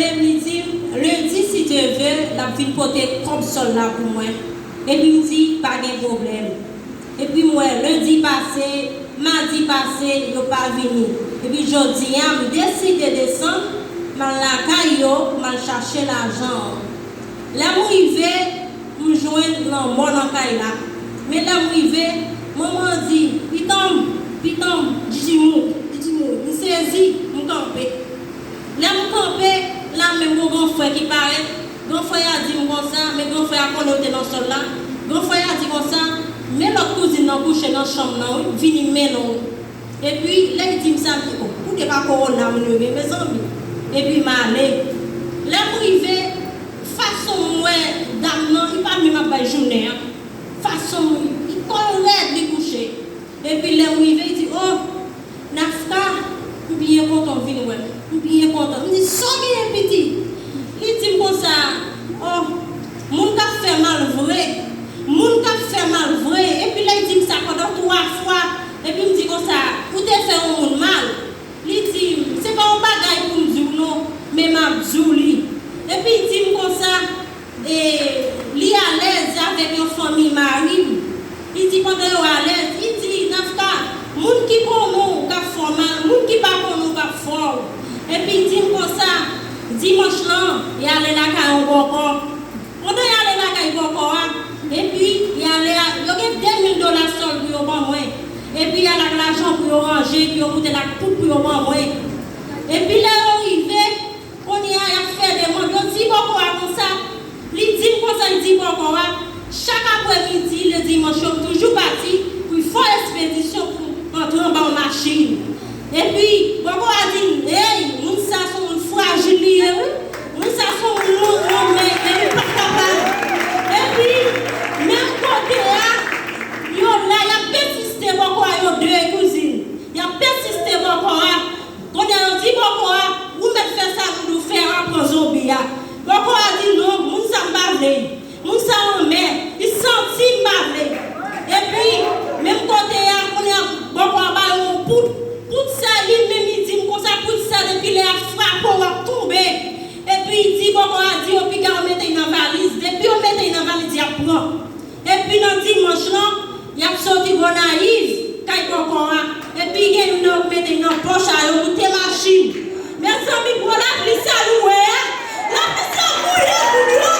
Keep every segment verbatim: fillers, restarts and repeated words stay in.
Li di m, lendi, si Dye vle, l ap vin pote kòb sòl la pou mwen. Epi m di, pa gen pwoblèm. Epi m wè, lendi pase, madi pase, yo pa vini. Epi jodi a, m deside desann, m al lakay yo, m al chache lajan an. Lè m rive, m jwenn lanmò nan kay la. Men lè m rive, manman an di, pitanm, pitanm, Didimou, Didimou, m sezi, m kanpe. Lè m kanpe, la menm gon gran frè ki parèt. Gran frè a di m konsa, men gran frè a konnen yo te nan sòl la. Gran frè a di konsa, men lòt kouzin nan kouche nan chanm nan wi, vini mennen w. Epi, lè l di m sa, m di, o, pou te pa kowona moun yo gen, mezanmi. Epi m ale. Lè m rive, fason m wè dam nan, li pa menm ap bay jounen an. Fason m, li kò l rèd, li kouche. Epi lè m rive, li di, o, Nafka, m byen kontan w vin wè m. M byen kontan. M di, sa w genyen, pitit? Li di m konsa, o, moun k ap fè mal vre. Moun k ap fè mal vre. Epi lè l di m sa pandan twa fwa, epi m di konsa, ou te fè yon moun mal. Li di m, se pa yon bagay pou m di w non, men m ap di w li. Epi l di m konsa, e, li alèz avèk yon fanmi mari m. Li di pandan yo alèz, li di, Nafka, moun ki konnen w k ap fè w mal, moun ki pa konnen w k ap fè w. Epi l di m konsa, dimanch lan, y ale lakay yon bòkò. Pandan y ale lakay bòkò a, epi y ale a, yo gen de mil dola sòl pou yo ban mwen. Epi y al ak lajan pou yo ranje, epi yo moute l ak tout pou yo ban mwen. Epi lè yo rive, kounye a y ap fè demann, yo di bòkò a konsa, li di m konsa, li di bòkò a, chak aprèmidi, le dimanch yo, m toujou pati pou l fè yon espedisyon pou m antre anba yon machin. Epi, bòkò a di m, ey, moun sa se yon moun frajil li ye, wi. Moun sa se yon moun, yon, yon mèg, li pa kapab. Epi, menm kote a, yo la, y ap pèsiste bòkò a, yo de kouzin. Y ap pèsiste bòkò a. Kounye a, yo di bòkò a, ou mèt fè sa nou di w fè a, pran zonbi a. Bòkò a di, non, moun sa m pa vle l. Moun sa anmè, li santi m pa vle. Epi, menm kote a, kounye a, bòkò a ba yo yon poud. Poud sa, li menm, li di m konsa, poud sa, depi lè y ap frape w, w ap tonbe. Epi, li di, bòkò a di yo piga yo mete l nan valiz. Depi yo mete l nan valiz, y ap pran. Epi, nan dimanch lan, y ap soti Gonayiv, kay bòkò a. Epi gen youn nan yo k mete l nan pòch a, yo moute machin. Mezanmi, gwo lapli sa louwe a. Lapli sa mouye moun yo.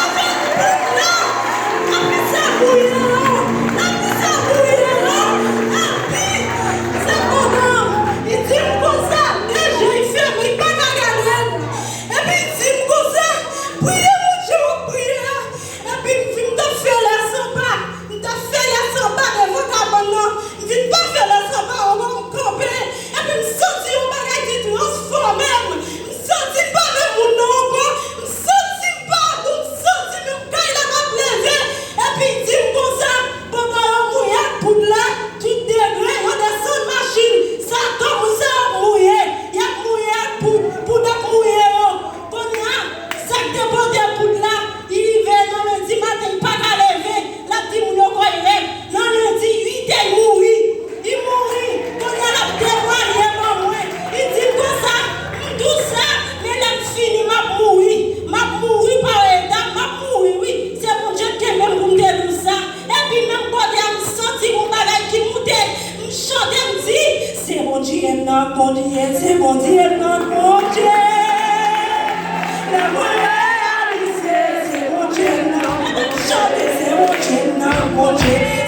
Avèk poud la. Lapli sa mouye yo. Lapli sa mouye yo. Epi, se pandan li di m konsa, de je l fèmen, li pa ka gade m. Epi, li di m konsa, priye Bondye w ap priye a. Epi m vin t ap fè lè sanba. M t ap fè lè sanba devan kabann nan. M vin pa fè lè sanba ankò, m kanpe. Epi m santi yon bagay ki transfòme m. M santi m pa menm moun nan ankò. M santi m pa bon. M santi menm kay la p ap leve. Epi l di m konsa, pandan yo mouye ak poud la, tout degre, yo desann machin. Sa, tout moun sa yo ap mouye. Y ap mouye ak poud. Poud ap mouye yo. Kounye a, sa k te pote poud la, li rive nan lendi maten, li pa ka leve. L ap di moun yo kò l rèd. Nan lendi, uit è, li mouri. Li mouri. Kounye a, l ap temwaye ban mwen. Li di m konsa, m di w sa, men lè m fini, m ap mouri. M ap mouri pa etap, m ap mouri, wi. Se Bondye k kenbe m pou m te di w sa. Epi menm kote a, m santi yon bagay ki moute. M chante, m di, se Bondye m nan k kondye, se Bondye m nan k kondye. Lè mwen reyalize, se Bondye m nan k kondye. Chante, se Bondye m nan k kondye.